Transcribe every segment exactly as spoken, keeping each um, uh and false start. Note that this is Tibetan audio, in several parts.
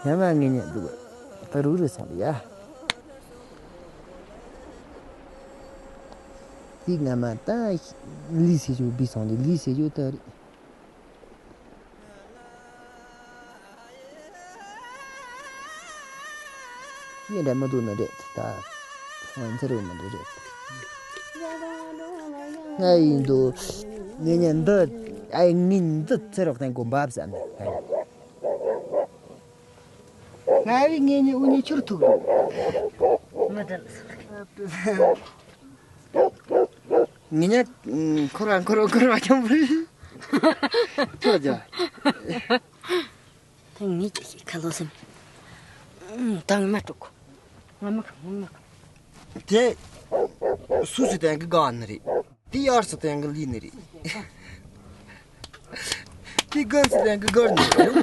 ཡ་མ་ངེད་གཉིས་འདུག་ད་རུག་རེ་སོང་ཡ། དེ་ང་མ་ད་ལི་སེ་ཇོ་བི་སོང་དེ་ལི་སེ་ཇོ་ད་རེད། ཡིན་རེད་མི་འདུག་ནི་རེད་ད། ང་ཚེ་རོགས་མི་འདུག་རེད། ང་ཡིན་འདུག་ངེད་གཉིས་འདི་ཨའི་ངེད་འདི་ཚེ་རོགས་དང་གོ་འབབ་ཟ་ནི། ང་རིག་ངེད་གཉིས་དབུ་གཉིས་ཆུར་ཐུག་རེད། མི་འདྲ་ལ་སོགས། ངེད་གཉིས་འཁོར་བ་འཁོར་བ་འཁོར་བ་ཀྱང་བུ། ཁྱོད་ཀྱང་། ད་ངེད་ཀྱི་ཁ་ལོ་སེམས། ད་ངས་མ་དཀྲུག་གོ། ང་མ་ཁ་ང་མ་ཁ། དེ། སུ་སུ་དན་གི་དགའ་ནི་རེད། དེ་ཡར་སུ་དན་གི་ལི་ནི་རེད། དེ་དགོན་སུ་དན་གི་དགོར་ནི་རེད།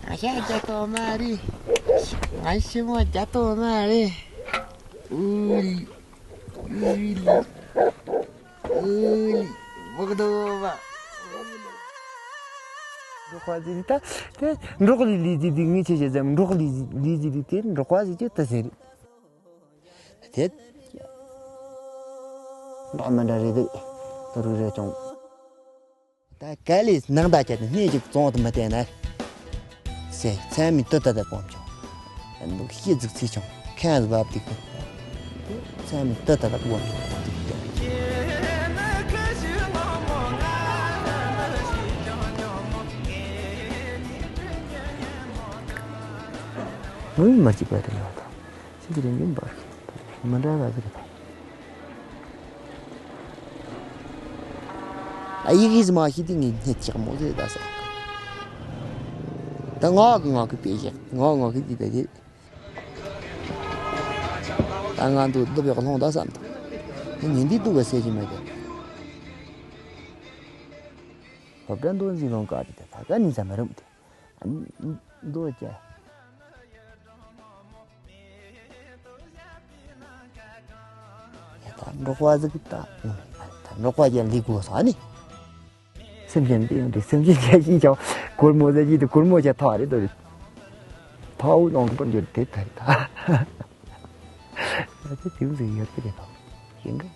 ང་ཤ་རྒྱ་ཏོ་མ་རེད། ང་ཤི་མོ་རྒྱ་ཏོ་མ་རེད། ཨུ་ལི། ཨུ་ལི། ཨུ་ལི། བག་རྡོ་བ། འབྲོག་པ་ཟེར་ད་དེ་འབྲོག་ལི་ལི་ཟེར་དེ་ངས་ཆེ་ཆེ་ཟེར་འབྲོག་ལི་ལི་ཟེར་དེ་དེ་འབྲོག་པ་ཟེར་གྱི་ད་ཟེར། དེ། འདྲ་མི་འདྲ་རེད་འདུག་ད་རུ་རེ་ཅུང་། ད་ག་ལས་ནང་ད་ཁྱེད་སྣེ་གཅིག་བཙོང་དུ་མི་བསྟན་ན། སེ་ཚན་མི་ཏི་ཏ་ད་སྤོམ་ཆོག་ཨ་ནུ་ཤི་ཟིག་ཚི་ཆུང་ཁན་ཟིག་བབ་དིག་ཚན་མི་ཏི་ཏ་ད་སྤོམ་ཆོག་མི་མ་གཅིག་པ་དེ་ཡོད་དོ། ཤིན་ཏུ་རིང་གིན་པར་མི་འདྲ་བ་ཟིག་རེད། ཨ་ཡིག་ཡིག་མ་ཤེས་དུས་ངས་སྙད་ཅིག་མོ་ཟེར་ད་ཟེར། ད་ངག་གི་ངག་གི་དཔེ་བཞག་ངག་ངག་གི་དུས་ད་དེ། ད་ང་འདུག་འདུག་ཡག་ལྷོང་ད་བསམ་ད། ངས་འདི་འདུག་ག་ཟེར་གྱི་མེད་དེ། སློབ་གྲྭ་འདོན་ཟིན་ལོང་ག་དེ་ད་ད་ག་ནས་ཟ་མ་རུམ་དེ། འདོན་ཀྱ། ད་འབྲོག་པ་ཟིག་ད། ད་འབྲོག་པ་ཅན་ལི་གོ་ས་ནི། སེམས་ཅན་དེ་ཡང་དེ་སེམས་ཅན་ཅན་ཞིག་ཀྱང་གོར་མོ་ཟེར་གྱི་དེ་གོར་མོ་ཅན་ཐག་རེད་དོ་རེད། ཐག་འུ་ནང་དུ་འགྱུར་དེ་ཐར་ད། ད་དེ་དེ་ཟིག་ཡོད་ཀྱི་རེད་དོ། ཞེང་གི།